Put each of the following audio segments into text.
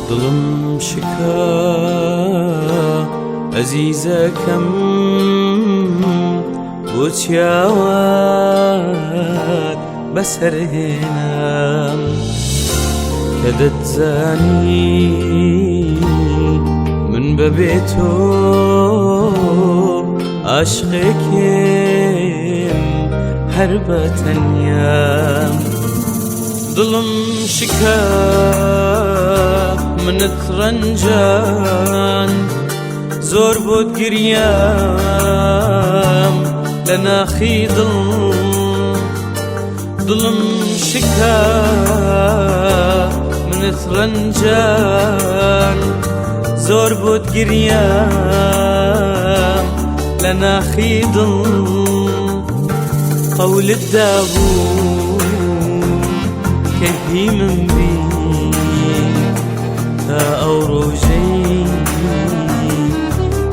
دڵم شکا ئەزیزەکەم بۆ چیاوات بەسەرهێنام کە دەتزانی من بەبێ تۆ عاشقێکم هەر بە تەنیا دڵم شکا منت ڕەنجان زۆر بۆت گریام لە ناخی دڵ دڵم شکا منت ڕەنجان زۆر بۆت گریام لە ناخی دڵ قەولت دابوو کە هی من بی تا ئەو ڕۆژەی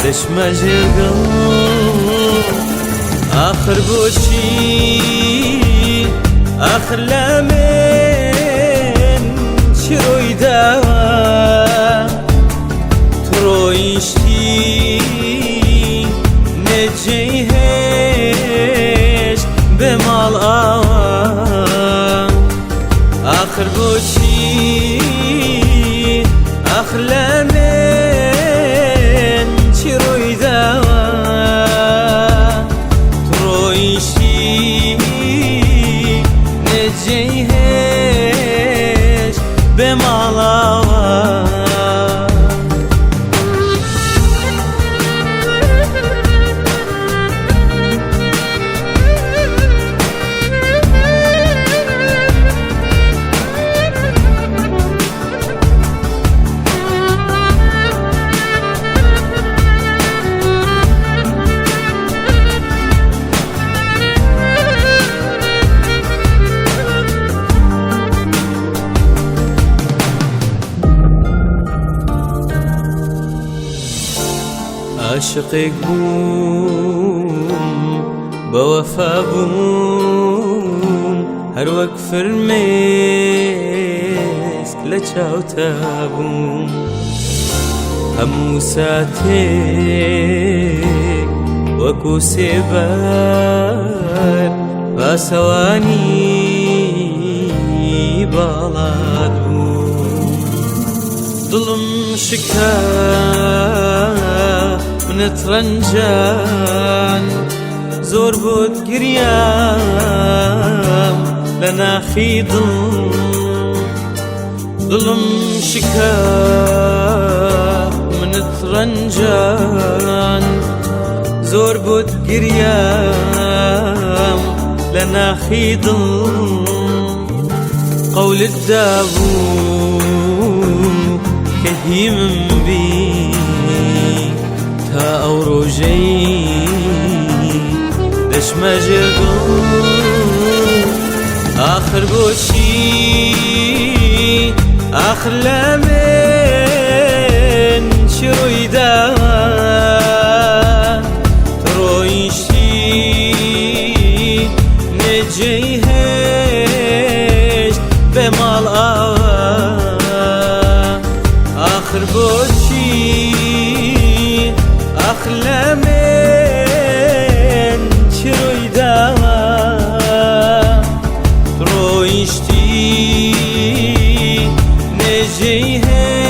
دەچمە ژێرگڵ ئاخر بۆچی ئاخر لە من چی ڕووی داوە تو ڕۆیشتی نەجێی هێشت بێ ماڵ ئاوا ئاخر بۆچی ئاخر لە من چی ڕووی داوە تو ڕۆیشتی نەجێی هێشت بێ ماڵاوە. عاشقێک بووم بە وەفا بووم هەر وەک فرمێسک لە چاوتا بووم هەموو ساتێک وەکو سێبەر پاسەوانی باڵات بوو دڵم شکا منت ڕەنجان زۆر بۆت گریام لە ناخی دڵ دڵم شکا منت ڕەنجان زۆر بۆت گریام لە ناخی دڵ قەولت دابوو کە هی من بی تا ئەو ڕۆژەی دەچمە ژێر گوڵ ئاخر بۆچی ئاخر لە من چی ڕووی داوە تو ڕۆیشتی نەجێی هێشت بێ ماڵ ئاوا ئاخر بۆچی ئاخر لە من چی ڕووی داوە تو ڕۆیشتی نەجێی هێشت.